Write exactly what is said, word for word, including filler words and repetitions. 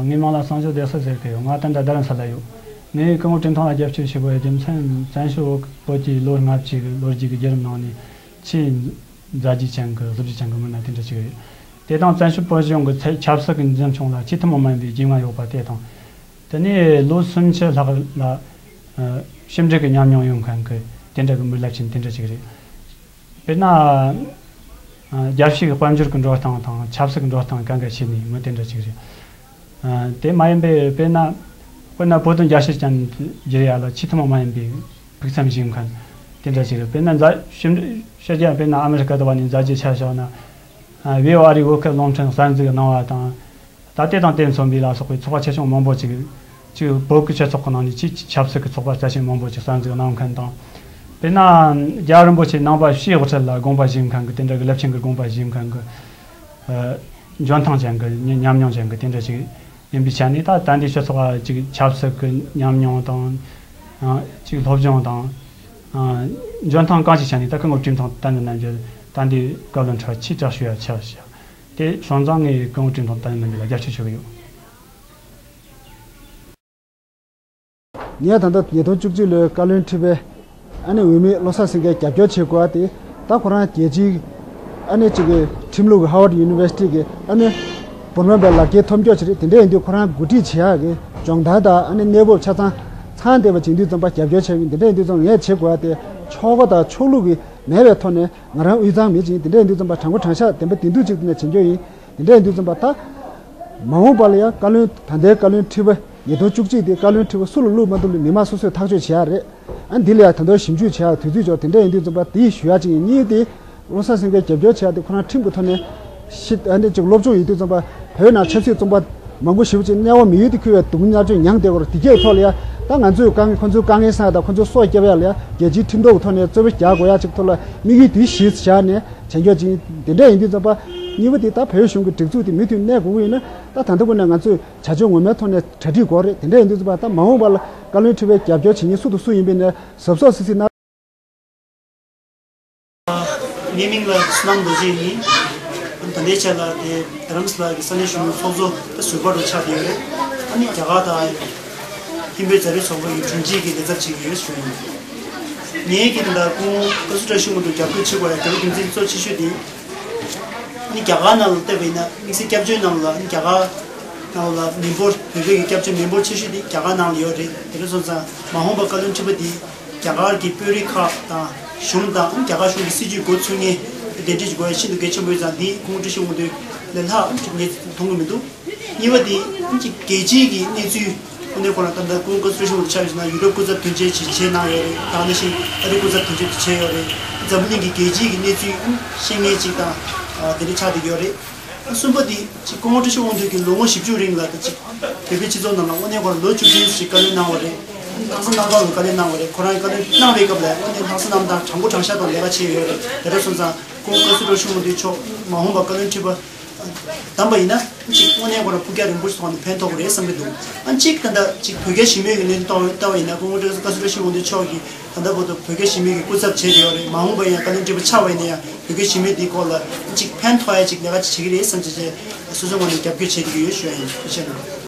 ངའི་མིང་ལ་བསམ་གཞིག་བདེ་གསལ་ཟེར་གི་ཡོད། ང་ད་ལྟ་རྡ་རམ་ས་ལ་ཡོད། ངས་སྐུ་ངོ་བཀྲས་མཐོང་ལ་རྒྱབ་སྐྱོར་བྱེད་དགོས་པའི་རྒྱུ་མཚན། བཙན་བྱོལ་བོད་ཀྱི་ལོ་ལྔ་བཅུ་གི་ལོ་རྒྱུས་ཀྱི་བརྒྱུད་རིམ་ནང་ནས་ཆེས་མཛའ་རྒྱུ་ཅན་གྱི་གཟི་བརྗིད་ཅན་གྱི་མི་སྣ་དེ་འདྲ་ཞིག་རེད། དེ་དང་བཙན་བྱོལ་བོད་གཞུང་གི་ཚད་ཆབ་སྲིད་ཀྱི་འཛིན་སྐྱོང་ལ་ཆེས་ཐུན་མོང་མ་ཡིན་པའི་རྒྱུས་མངའ་ཡོད་པ་དེ་དང་། དེ་ནས་ལོ་སུམ་ཅུ་ལྷག་ལ་ཨ་ཕྱི་འབྲེལ་གྱི་ཉམས་མྱོང་ཡོད་མཁན་གྱི་དེ་འདྲ་གི་མི་རླབས་ཆེན་དེ་འདྲ་ཞིག་རེད། དཔེར་ན། ཨ་རྒྱལ་སྤྱིའི་དཔལ་འབྱོར་གྱི་འགྲོ་སྟངས་དང་ཆབ་སྲིད་ཀྱི་འགྲོ་སྟངས་གང་ག་ཤེས་ནས་མི་དེ་འདྲ་ཞིག་རེད། ཨ་དེ་མ་ཡིན་པའི་དཔེར་ན། དཔེར་ན་བོད་དོན་རྒྱལ་སྤྱི་ཅན་བསྒྱུར་ཡ་ལ་ཆེས་ཐུན་མོང་མ་ཡིན་པའི་ཕུགས་བསམ་བཞེས་མཁན་དེ་འདྲ་ཞིག་རེད། དཔེར་ན་མཛའ་ཕྱི་ཕྱི་རྒྱལ་དཔེར་ན་ཨ་མི་རི་ཀ་དུ་བ་ནས་མཛའ་རྒྱུ་ཆ་བཞག་ན། ཨ་བོད་ཨ་རིའི་བོད་ཁུལ་རླུང་འཕྲིན་གསར་འཛུགས་གནང་བ་དང་། ད་ལྟའི་དང་དེ་མཚོན་པའི་ལ་སོགས་པའི་ཚོགས་པ་ཆེ་ཆུང་མང་པོ་ཅིག་ཅིག་བོད་ཀྱི་སྤྱི་ཚོགས་ཀྱི་ནང་ནས་ཆེས་ཆབ་སྲིད་ཀྱི་ཚོགས་པ་རྩ་ཆེན་མང་པོ་ཅིག་གསར་འཛུགས་གནང་མཁན་དང་། དཔེར་ན། རྒྱལ་བ་རིན་པོ་ཆེ་ནང་པ་ཕྱིའི་དབུ་ཁྲིད་ལ་དགོངས་པ་བཞེས་མཁན་གྱི་དེ་འདྲ་གི་རླབས་ཆེན་གྱི་དགོངས་པ་བཞེས་མཁན་གྱི་ཨ་འཇོན་ཐང་ཅན་གྱི་ཉམས་མྱོང་ཅན་གྱི་དེ་འདྲ་ཅིག་ཡིན་པའི་ཆ་ནས། ད་ད་འདི་སྤྱི་ཚོགས་ལ་ཅིག་ཆབ་སྲིད་ཀྱི་ཉམས་མྱོང་དང་། ཨ་ཅིག་སློབ་སྦྱོང་དང་། ཨ་འཇོན་ཐང་གང་ཞིག་ཆ་ནས་ད་སྐུ་ངོ་བཀྲས་མཐོང་བསྟན་འཛིན་རྣམ་རྒྱལ་ད་འདི་བཀའ་བློན་ཁྲི་པ་ཆེས་དྲག་ཤོས་ཡ་ཆགས་ཤག་དེ་སོང་ཙང་ངས་སྐུ་ངོ་བཀྲས་མཐོང་བསྟན་འཛིན་རྣམ་རྒྱལ་ལ་རྒྱབ་སྐྱོར་ཞུ་གི་ཡོད། ངས་ད་ལྟ་ཉིས་སྟོང་བཅུ་གཅིག་ལོའི་བཀའ་བློན་ཁྲི་པའི་ཨ་ནི་འོས་མི་བློ་བཟང་སེང་གེ་རྒྱབ་སྐྱོར་བྱེད་དགོས་པ་དེ། ད་ཁོ་རང་རྒྱལ་སྤྱིའི་ཨ་ནི་ཅིག་གི་ཁྲིམས་ལུགས་ཀྱི་ཧར་ཝར་ཌི་ཡུ་ནི་ཝར་སི་ཊི་གི་ཨ་ནི་བུ་ལོན་པའི་ལག་འཁྱེར་ཐོབ་མཁན་ཞིག་རེད། དེ་འདྲ་ཡིན་དུས་ཁོ་རང་གོ་སྒྲིག་བྱེད་ཡག་གི་སྦྱོང་བརྡར་དང་ཨ་ནི་གནས་བབ་ཆ་ཚང་ཚང་བསྡད་པ་བྱེད་དུས་ཙམ་པ་རྒྱབ་སྐྱོར་བྱེད་ཡིན། དེ་འདྲ་ཡིན་དུས་ཙམ་ངས་བྱེད་དགོས་པ་དེ་ཆོལ་ཁ་དང་ཆོས་ལུགས་ཀྱི་མེད་པའི་ཐོག་ནས་ང་རང་དབུས་གཙང་མི་ཅིག་ཡིན། དེ་འདྲ་ཡིན་དུས་ཙམ་པ་དྲང་པོ་དྲང་བཞག་བདེན་པ་བདེན་ཐུག་ཅིག་ནས་བྱེད་རྒྱུ་ཡིན། དེ་འདྲ་ཡིན་དུས་ཙམ་པ་ད། མ་འོངས་པ་ལ་ཡང་བཀའ་བློན་ད་ལྟའི་བཀའ་བློན་ཁྲི་པ་ཉིས་སྟོང་བཅུ་གཅིག་དེ་བཀའ་བློན་ཁྲི་པ་སུ་ལ་བླུགས་མ་བླུགས་ལ་མི་མང་སོ་སོས་ཐག་གཅོད་བྱེད་ཡ་རེད། ཨ་འདི་ལ་ཡང་ད་དུང་ཞིབ་འཇུག་བྱེད་ཡ་དུས་ཚོད་འབྱོར། དེ་འདྲ་ཡིན་དུས་ཙམ་པ་དེ་ཞུ་ཡ་ཅིག་ཡིན། གཉིས་དེ་བློ་བཟང་སེང་གེ་རྒྱབ་སྐྱོར་བྱེད་ཡ་དེ་ཁོ་རང་ཁྲིམས་ཀྱི་ཐོག་ནས་ཤི་ཨ་འདི་ཅིག་སློབ་སྦྱོང་ཡིན་དུས་ཙམ་པ་བོད་ནང་ཆབ་སྲིད་བཙོན་པ་མང་པོ་ཞེ་པོ་ཅིག་གནས་བབ་མི་ཡུལ་དུ་ཁུལ་བའི་སྡུག་བསྔལ་ཅིག་མྱངས་བསྡད་ཡོད་རེད། དེ་གའི་ཐོག་ལ་ཡང་ད་ང་ཚོས་དཀའ་ངལ་ཁོ་ཚོའི་དཀའ་ངལ་སེལ་ཡ་དང་ཁོ་ཚོའི་སྲོག་སྐྱོབ་ཡ་ལ་ཡང་རྒྱལ་སྤྱིའི་ཁྲིམས་ཐོག་གི་ཐོག་ནས་རྩོད་པ་རྒྱག་དགོས་ཡ་ཅིག་ཐོག་ལ་དམིགས་ཡུལ་དེ་གཞིར་བཞག་ནས་བྱེད་རྒྱུ་ཅིག་ཡིན། དེ་འདྲ་ཡིན་དུས་ཙམ་པ་གཉིས་པ་དེ་ད་བོད་གཞུང་གི་སྒྲིག་འཛུགས་དེ་མུ་མཐུད་གནས་དགོས་ཀྱི་ཡིན་ན། ད་ད་ལྟ་ཁོ་ནས་ང་ཚོས་བྱ་སྤྱོད་ངོ་མའི་ཐོག་ནས་གྲ་སྒྲིག་དགོས་རེད། དེ་འདྲ་ཡིན་དུས་ཙམ་པ་ད་མ་འོངས་པ་ལ་བཀའ་བློན་ཁྲི་པའི་རྒྱབ་སྐྱོར་བྱེད་མཁན་སུ་དང་སུ་ཡིན་པའི་ནས་གཟབ་གཟབ་སིག་སིག་གནང་། ངའི་མིང་ལ་བསོད་ནམས་རྡོ་རྗེ་ཡིན། ད་ལྟའི་ཆ་ལ་དེ་རྡ་རམ་ས་ལ་གི་ས་གནས་གཞོན་ནུ་ཚོགས་གཙོ་ད་ཟུར་པ་རུ་ཆགས་བསྡད་ཡོད་རེད། ཨ་ནི་རྒྱ་གར་དང་ཧིན་བོད་མཛའ་འབྲེལ་ཚོགས་པ་ཡི་དྲུང་ཆེ་གི་ལས་ཚབ་བྱེད་ཀྱི་ཡོད་ཞུ་ཡིན། ངས་ཀྱི་ད་ལྟ་སྐུ་ངོ་བཀའ་ཟུར་བཀྲ་ཤིས་དབང་འདུས་རྒྱབ་སྐྱོར་བྱེད་དགོས་ཡ་རྒྱབ་སྐྱོར་རྒྱུ་མཚན་གཙོ་ཆེ་ཤོས་དེ། ནི་རྒྱ་གར་ནང་ལ་བལྟས་པ་ཡིན་ན་དམིགས་བསལ་སྐྱབས་བཅོལ་ནང་ལ་ནི་རྒྱ་གར་ནང་ལ་མི་འབོར་བོད་པའི་གི་སྐྱབས་བཅོལ་མི་འབོར་ཆེ་ཤོས་དེ་རྒྱ་གར་ནང་ལ་ཡོད་རེད། དེ་འདྲ་སོང་ཙང་མ་འོངས་པ་བཀའ་བློན་ཁྲི་པ་དེ་རྒྱ་གར་གྱི་དཔོན་རིགས་ཁག་དང་གཞུང་དང་རྒྱ་གར་གཞུང་གི་སྲིད་ཇུས་འགོ་ཚུགས་མཁན་གདན་འདྲེན་ཞིག་དགོས་ཡ་ཤིན་ཏུ་གལ་ཆེན་པོ་ཡོད་ཙང་འདི་ཁོང་བཀྲ་ཤིས་དབང་འདུས་ལས་ལྷག་ངས་མཐོང་གི་མི་འདུག་གཉིས་པ་དེ་ཅིག་རྒྱལ་སྤྱིའི་གི་གནས་ཚུལ་ཁོ་ནའི་སྐོར་ལ་ད་ལྟ་སྐུ་ངོ་བཀའ་ཟུར་ཆེན་པོ་ཆགས་ཡོད་ཟེར་ན་ཡུ་རོབ་སྐུ་ཚབ་དོན་གཅོད་ཅིག་བྱས་གནང་ཡོད་རེད། ད་ནང་བཞིན་ཨ་རི་སྐུ་ཚབ་དོན་གཅོད་ཅིག་བྱས་ཡོད་རེད། འཛམ་བུ་གླིང་གི་རྒྱལ་སྤྱིའི་གི་གནས་ཚུལ་ཤེས་མཁན་ཅིག་དང་དེ་འདྲ་ཆགས་བསྡད་ཡོད་རེད། གསུམ་པ་དེ་ཅིག་སྐུ་ངོ་བཀྲ་ཤིས་དབང་འདུས་ཀྱིས་ལོ་ངོ་བཞི་བཅུ་རིང་ལ་ད་ཅིག་བོད་པའི་སྤྱི་ཚོགས་ནང་ལ་དངོས་གནས་ཁོ་རང་ལོ་བཅུ་བདུན་ཞིག་བཀའ་བློན་གནང་བ་རེད། ལྷག་བསམ་རྣམ་དག་ལ་བཀའ་བློན་གནང་བ་རེད། ཁོ་རང་བཀའ་བློན་གནང་བའི་སྐབས་ལ་དངོས་གནས་ལྷག་བསམ་རྣམ་དག་དྲང་པོ་དྲང་བཞག་ཐོག་ལས་ཀ་བྱས་ཡོད་རེད། དེ་འདྲ་སོང་ཙང་སྐུ་ངོ་བཀའ་ཟུར་བཀྲ་ཤིས་དབང་འདུས་མཆོག་མ་འོངས་པ་བཀའ་བློན་ཁྲི་པ་བདམས་པ་ཡིན་ན་གཅིག་དངོས་གནས་ཁོ་རང་ཕུགས་རྒྱང་རིང་པོ་ཞིག་ཐོག་ནས་ཕན་ཐོགས་ཀྱི་རེད་བསམ་གྱི་འདུག་ཨ་གཅིག་ད་ལྟ་གཅིག་བོད་རྒྱ་ཞི་མོལ་གྱི་གནད་དོན་ལྟ་བ་ལྟ་བ་ཡིན་ན་སྐུ་ངོ་བཀའ་ཟུར་བཀྲ་ཤིས་དབང་འདུས་མཆོག་གིས་ད་ལྟ་བར་དུ་བོད་རྒྱ་ཞི་མོལ་གྱི་སྐུ་ཚབ་བྱས་བསྡད་ཡོད་རེད། མ་འོངས་པ་ཡང་བཀའ་བློན་ཁྲི་པ་ཆགས་པ་ཡིན་ན་ཡང་བོད་རྒྱ་ཞི་མོལ་འདིའི་སྐོར་ལ་གཅིག་ཕན་ཐོགས་ཡ་གཅིག་ལས་ཀ་ཅིག་བྱེད་ཀྱི་རེད་བསམ་བྱས་བྱས་སོ་སོའི་ངོས་ནས་རྒྱབ་སྐྱོར་བྱེད་བསྡད་ཀྱི་ཡོད་ཞུ་ཡ་ཡིན། ཐུགས་རྗེ་གནང་།